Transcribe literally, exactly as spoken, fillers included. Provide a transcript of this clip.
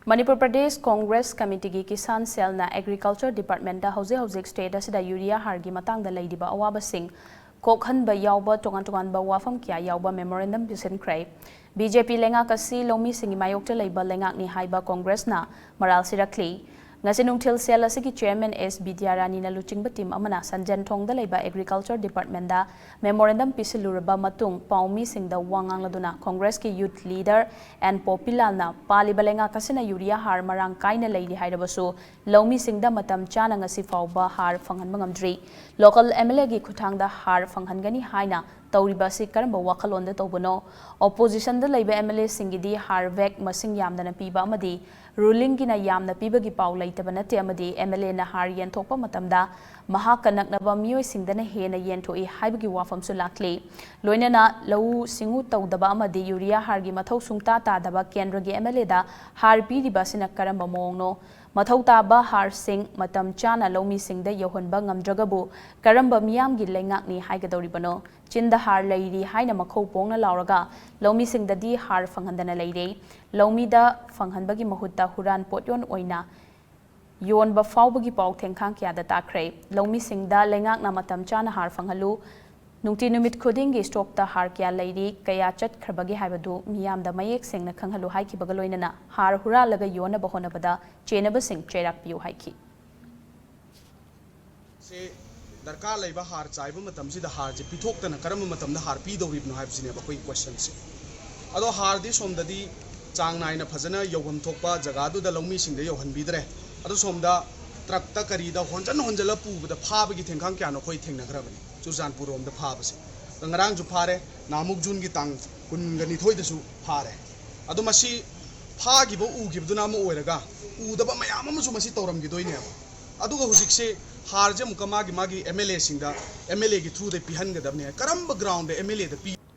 Manipur Pradesh Congress ꯀꯃꯤꯇꯤꯒꯤ Kisan ꯁꯦꯜꯅ agriculture ꯗꯤꯄꯥꯔꯠꯃꯦꯟꯗ ꯍꯧꯖꯤꯛ ꯍꯧꯖꯤꯛ ꯁ꯭ꯇꯦꯠ ꯑꯁꯤꯗ ꯌꯨꯔꯤꯌꯥ ꯍꯥꯔꯒꯤ ꯃꯇꯥꯡꯗ ꯂꯩꯔꯤꯕ ꯑꯋꯥꯕꯁꯤꯡ ꯀꯣꯛꯍꯟꯕ ꯌꯥꯎꯕ ꯇꯣꯉꯥꯟ ꯇꯣꯉꯥꯟꯕ ꯋꯥꯐꯝ ꯀꯌꯥ ꯌꯥꯎꯕ ꯃꯦꯃꯣꯔꯦꯟꯗꯝ ꯄꯤꯁꯤꯟꯈ꯭ꯔꯦ꯫ ꯕꯤ ꯖꯦ ꯄꯤ ꯂꯩꯉꯥꯛ ꯑꯁꯤ ꯂꯧꯃꯤꯁꯤꯡꯒꯤ ꯃꯥꯌꯣꯛꯇ ꯂꯩꯕ ꯂꯩꯉꯥꯛꯅꯤ ꯍꯥꯏꯕ ꯀꯣꯡꯒ꯭ꯔꯦꯁꯅ ꯃꯔꯥꯜ ꯁꯤꯔꯛꯂꯤ꯫ ꯉꯁꯤ ꯅꯨꯡꯊꯤꯜ ꯁꯦꯜ ꯑꯁꯤꯒꯤ ꯆꯦꯌꯔꯃꯦꯟ ꯑꯦꯁ ꯕꯤꯗ꯭ꯌꯥꯔꯥꯅꯤꯅ ꯂꯨꯆꯤꯡꯕ ꯇꯤꯝ ꯑꯃꯅ ꯁꯟꯖꯦꯟꯊꯣꯡꯗ ꯂꯩꯕ ꯑꯦꯒ꯭ꯔꯤꯀꯜꯆꯔ ꯗꯤꯄꯥꯔꯠꯃꯦꯟꯗ ꯃꯦꯃꯣꯔꯦꯟꯗꯝ ꯄꯤꯁꯤꯜꯂꯨꯔꯕ ꯃꯇꯨꯡ ꯄꯥꯎꯃꯤꯁꯤꯡꯗ ꯋꯥ ꯉꯥꯡꯂꯗꯨꯅ ꯀꯣꯡꯒ꯭ꯔꯦꯁꯀꯤ ꯌꯨꯊ ꯂꯤꯗꯔ ꯑꯦꯟ ꯄꯣꯄꯤꯂꯥꯜꯅ ꯄꯥꯜꯂꯤꯕ ꯂꯩꯉꯥꯛ ꯑꯁꯤꯅ ꯌꯨꯔꯤꯌꯥ ꯍꯥꯔ ꯃꯔꯥꯡ ꯀꯥꯏꯅ ꯂꯩꯔꯤ ꯍꯥꯏꯔꯕꯁꯨ ꯂꯧꯃꯤꯁꯤꯡꯗ ꯃꯇꯝ ꯆꯥꯅ ꯉꯁꯤ ꯐꯥꯎꯕ ꯍꯥꯔ ꯐꯪꯍꯟꯕ ꯉꯝꯗ꯭ꯔꯤ꯫ ꯂꯣꯀꯦꯜ ꯑꯦꯝ ꯑꯦꯜ ꯑꯦꯒꯤ ꯈꯨꯠꯊꯥꯡꯗ ꯍꯥꯔ ꯐꯪꯍꯟꯒꯅꯤ ꯍꯥꯏꯅ ꯇꯧꯔꯤꯕ ꯑꯁꯤ ꯀꯔꯝꯕ ꯋꯥꯈꯜꯂꯣꯟꯗ ꯇꯧꯕꯅꯣ? ꯑꯣꯄꯣꯖꯤꯁꯟꯗ ꯂꯩꯕ ꯑꯦꯝ ꯑꯦꯜ ꯑꯦꯁꯤꯡꯒꯤꯗꯤ ꯍꯥꯔ ꯕꯦꯒ ꯃꯁꯤꯡ ꯌꯥꯝꯗꯅ ꯄꯤꯕ ꯑꯃꯗꯤ ꯔꯨꯂꯤꯡꯒꯤꯅ ꯌꯥꯝꯅ ꯄꯤꯕꯒꯤ ꯄꯥꯎ ꯂꯩꯇꯕ ꯅꯠꯇꯦ ꯑꯃꯗꯤ ꯑꯦꯝ ꯑꯦꯜ ꯑꯦꯅ ꯍꯥꯔ ꯌꯦꯟꯊꯣꯛꯄ ꯃꯇꯝꯗ ꯃꯍꯥꯛꯀ ꯅꯛꯅꯕ ꯃꯤꯑꯣꯏꯁꯤꯡꯗꯅ ꯍꯦꯟꯅ ꯌꯦꯟꯊꯣꯛꯏ ꯍꯥꯏꯕꯒꯤ ꯋꯥꯐꯝꯁꯨ ꯂꯥꯛꯂꯤ꯫ ꯂꯣꯏꯅꯅ ꯂꯧꯎ ꯁꯤꯡꯎ ꯇꯧꯗꯕ ꯑꯃꯗꯤ ꯌꯨꯔꯤꯌꯥ ꯍꯥꯔꯒꯤ ꯃꯊꯧ ꯁꯨꯡꯇꯥ ꯇꯥꯗꯕ ꯀꯦꯟꯗ꯭ꯔꯒꯤ ꯑꯦꯝ ꯑꯦꯜ ꯑꯦꯗ ꯍꯥꯔ ꯄꯤꯔꯤꯕ ꯑꯁꯤꯅ ꯀꯔꯝꯕ ꯃꯑꯣꯡꯅꯣ? ꯃꯊꯧ ꯇꯥꯕ ꯍꯥꯔꯁꯤꯡ ꯃꯇꯝ ꯆꯥꯅ ꯂꯧꯃꯤꯁꯤꯡꯗ ꯌꯧꯍꯟꯕ ꯉꯝꯗ꯭ꯔꯒꯕꯨ ꯀꯔꯝꯕ ꯃꯤꯌꯥꯝꯒꯤ ꯂꯩꯉꯥꯛꯅꯤ ꯍꯥꯏꯒꯗꯧꯔꯤꯕꯅꯣ? ꯆꯤꯟꯗ ꯍꯥꯔ ꯂꯩꯔꯤ ꯍꯥꯏꯅ ꯃꯈꯧ ꯄꯣꯡꯅ ꯂꯥꯎꯔꯒ ꯂꯧꯃꯤꯁꯤꯡꯗꯗꯤ ꯍꯥꯔ ꯐꯪꯍꯟꯗꯅ ꯂꯩꯔꯦ꯫ ꯂꯧꯃꯤꯗ ꯐꯪꯍꯟꯕꯒꯤ ꯃꯍꯨꯠꯇ ꯍꯨꯔꯥꯟ ꯄꯣꯠꯌꯣꯟ ꯑꯣꯏꯅ ꯌꯣꯟꯕ ꯐꯥꯎꯕꯒꯤ ꯄꯥꯎ ꯊꯦꯡꯈꯥꯡ ꯀꯌꯥꯗ ꯇꯥꯈ꯭ꯔꯦ꯫ ꯂꯧꯃꯤꯁꯤꯡꯗ ꯂꯩꯉꯥꯛꯅ ꯃꯇꯝ ꯆꯥꯅ ꯍꯥꯔ ꯐꯪꯍꯜꯂꯨ, ꯅꯨꯡꯇꯤ ꯅꯨꯃꯤꯠ ꯈꯨꯗꯤꯡꯒꯤ ꯁ꯭ꯇꯣꯛꯇ ꯍꯥꯔ ꯀꯌꯥ ꯂꯩꯔꯤ, ꯀꯌꯥ ꯆꯠꯈ꯭ꯔꯕꯒꯦ ꯍꯥꯏꯕꯗꯨ ꯃꯤꯌꯥꯝꯗ ꯃꯌꯦꯛ ꯁꯦꯡꯅ ꯈꯪꯍꯜꯂꯨ ꯍꯥꯏꯈꯤꯕꯒ ꯂꯣꯏꯅꯅ ꯍꯥꯔ ꯍꯨꯔꯥꯜꯂꯒ ꯌꯣꯟꯅꯕ ꯍꯣꯠꯅꯕꯗ ꯆꯦꯟꯅꯕꯁꯤꯡ ꯆꯩꯔꯥꯛ ꯄꯤꯌꯨ ꯍꯥꯏꯈꯤ꯫ ꯁꯦ ꯗꯔꯀꯥꯔ ꯂꯩꯕ ꯍꯥꯔ ꯆꯥꯏꯕ ꯃꯇꯝꯁꯤꯗ ꯍꯥꯔꯁꯦ ꯄꯤꯊꯣꯛꯇꯅ ꯀꯔꯝꯕ ꯃꯇꯝꯗ ꯍꯥꯔ ꯄꯤꯗꯧꯔꯤꯕꯅꯣ ꯍꯥꯏꯕꯁꯤꯅꯦꯕ ꯑꯩꯈꯣꯏꯒꯤ ꯀꯣꯏꯁꯟꯁꯦ꯫ ꯑꯗꯣ ꯍꯥꯔꯗꯤ ꯁꯣꯝꯗꯗꯤ ꯆꯥꯡ ꯅꯥꯏꯅ ꯐꯖꯅ ꯌꯧꯐꯝ ꯊꯣꯛꯄ ꯖꯒꯥꯗꯨꯗ ꯂꯧꯃꯤꯁꯤꯡꯗ ꯌꯧꯍꯟꯕꯤꯗ꯭ꯔꯦ꯫ ꯑꯗꯣ ꯁꯣꯝꯗ ꯇ꯭ꯔꯛꯇ ꯀꯔꯤꯗ ꯍꯣꯟꯖꯟ ꯍꯣꯟꯖꯜꯂ ꯄꯨꯕꯗ ꯐꯥꯕꯒꯤ ꯊꯦꯡꯈꯥꯡ ꯀꯌꯥꯅꯣ ꯑꯩꯈꯣꯏ ꯊꯦꯡꯅꯈ꯭ꯔꯕꯅꯤ ꯆꯨꯔꯆꯥꯟꯄꯨꯔ ꯔꯣꯝꯗ ꯐꯥꯕꯁꯦ꯫ ꯑꯗꯣ ꯉꯔꯥꯡꯁꯨ ꯐꯥꯔꯦ, ꯅꯍꯥꯟꯃꯨꯛ ꯖꯨꯟꯒꯤ ꯇꯥꯡ ꯀꯨꯟꯒ ꯅꯤꯊꯣꯏꯗꯁꯨ ꯐꯥꯔꯦ꯫ ꯑꯗꯣ ꯃꯁꯤ ꯐꯥꯈꯤꯕ ꯎꯈꯤꯕꯗꯨꯅ ꯑꯃ ꯑꯣꯏꯔꯒ ꯎꯗꯕ ꯃꯌꯥꯝ ꯑꯃꯁꯨ ꯃꯁꯤ ꯇꯧꯔꯝꯈꯤꯗꯣꯏꯅꯦꯕ꯫ ꯑꯗꯨꯒ ꯍꯧꯖꯤꯛꯁꯦ ꯍꯥꯔꯁꯦ ꯑꯃꯨꯛꯀ ꯃꯥꯒꯤ ꯃꯥꯒꯤ ꯑꯦꯝ ꯑꯦꯜ ꯑꯦꯁꯤꯡꯗ, ꯑꯦꯝ ꯑꯦꯜ ꯑꯦꯒꯤ ꯊ꯭ꯔꯨꯗ ꯄꯤꯍꯟꯒꯗꯕꯅꯦ꯫ ꯀꯔꯝꯕ ꯒ꯭ꯔꯥꯎꯟꯗ ꯑꯦꯝ ꯑꯦꯜ ꯑꯦꯗ ꯄꯤ